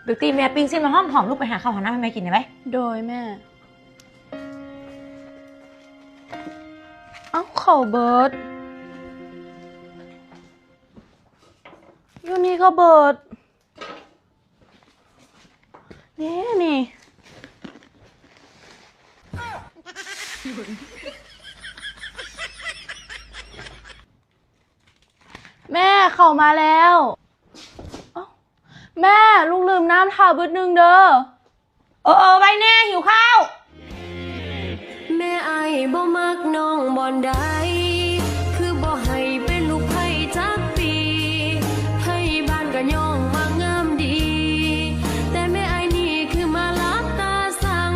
ບິວຕີ ແມ່ປີ້ງຊີ້ນມາຫອມໆ ລູກໄປຫາເຂົ້າຫານ້ຳໃຫ້ແມ່ກິນໄດ້ໄວ. ໂດຍແມ່. ເອົ້າ ເຂົ້າເບິດ ຢູ່ນີ້ກໍເບິດ ນີ້ ນີ້ ແມ່ ເຂົ້າມາແລ້ວ. ເອົ້າ ແມ່ ລູກລືມນ້ຳຖ້າບຶດໜຶ່ງເດີ. ເອີ ເອີ ໄວແນ່ ຫິວເຂົ້າ. ແມ່ອ້າຍບໍ່ມັກນ້ອງບ່ອນໃດ ຄືບໍ່ໃຫ້ເປັນລູກໃຜຈັກປີ ໄທບ້ານກໍຍ້ອງວ່າງາມດີ ແຕ່ແມ່ອ້າຍນີ້ຄືມາຫຼັບຕາສັງ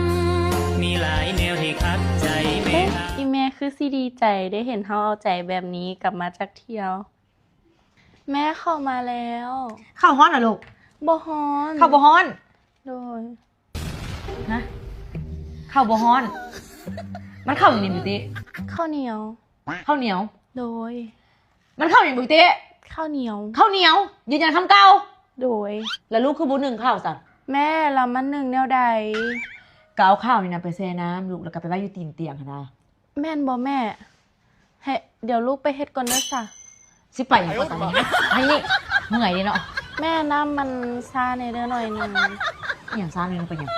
ມີຫຼາຍແນວທີ່ຂັດໃຈແມ່. ເອີ ອີ່ແມ່ຄືຊິດີໃຈໄດ້ເຫັນເຮົາເອົາໃຈແບບນີ້ກັບມາຈັກທ່ຽວ. ແມ່ ເຂົ້າມາແລ້ວ. ເຂົ້າຮ້ອນຫວາລູກ? ບໍ່ຮ້ອນ. ເຂົ້າບໍ່ຮ້ອນ? ໂດຍ. ຮະ? ເຂົ້າບໍ່ຮ້ອນ? ມັນເຂົ້າຫຍັງນີ້ ບິວຕີ? ເຂົ້າໜຽວ. ເຂົ້າໜຽວ? ໂດຍ. ມັນເຂົ້າຫຍັງ ບິວຕີ? ເຂົ້າໜຽວ. ເຂົ້າໜຽວ? ຢືນຢັນຄຳເກົ່າ? ໂດຍ. ແລ້ວລູກຄືບໍ່ໜຶ້ງເຂົ້າຊັ້ນ? ແມ່ ແລ້ວມັນໜຶ້ງແນວໃດ? ກໍເອົາເຂົ້ານີ້ນະໄປແຊ່ນ້ຳລູກ ແລ້ວກໍໄປໄວ້ຢູ່ຕີນຕຽງຫັ້ນນະ. ແມ່ນບໍ່ແມ່? ໃຫ້ ດຽວລູກໄປເຮັດກ່ອນເດີຊະ. ຊິໄປຫຍັງກ່ອນຕອນນີ້? ໃຫ້ນີ້ ເມື່ອຍເດ້ເນາະ. ແມ່ ນ້ຳມັນຊາແດ່ເດີໜ້ອຍໜຶ່ງ. ອີ່ຫຍັງຊາໜ້ອຍໜຶ່ງ ເປັນຫຍັງ?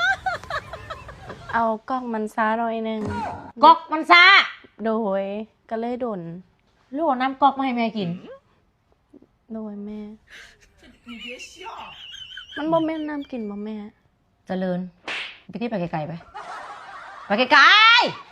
ເອົາກອກມັນຊາໜ້ອຍໜຶ່ງ. ກອກມັນຊາ? ໂດຍ ກໍເລີຍດົນ. ລູກເອົານ້ຳກອກມາໃຫ້ແມ່ກິນ. ໂດຍແມ່. ມັນບໍ່ແມ່ນນ້ຳກິນບໍ່ແມ່? ຈະເລີນ ໄປຕິ ໄປໄກໆ ໄປ ໄປໄກໆ.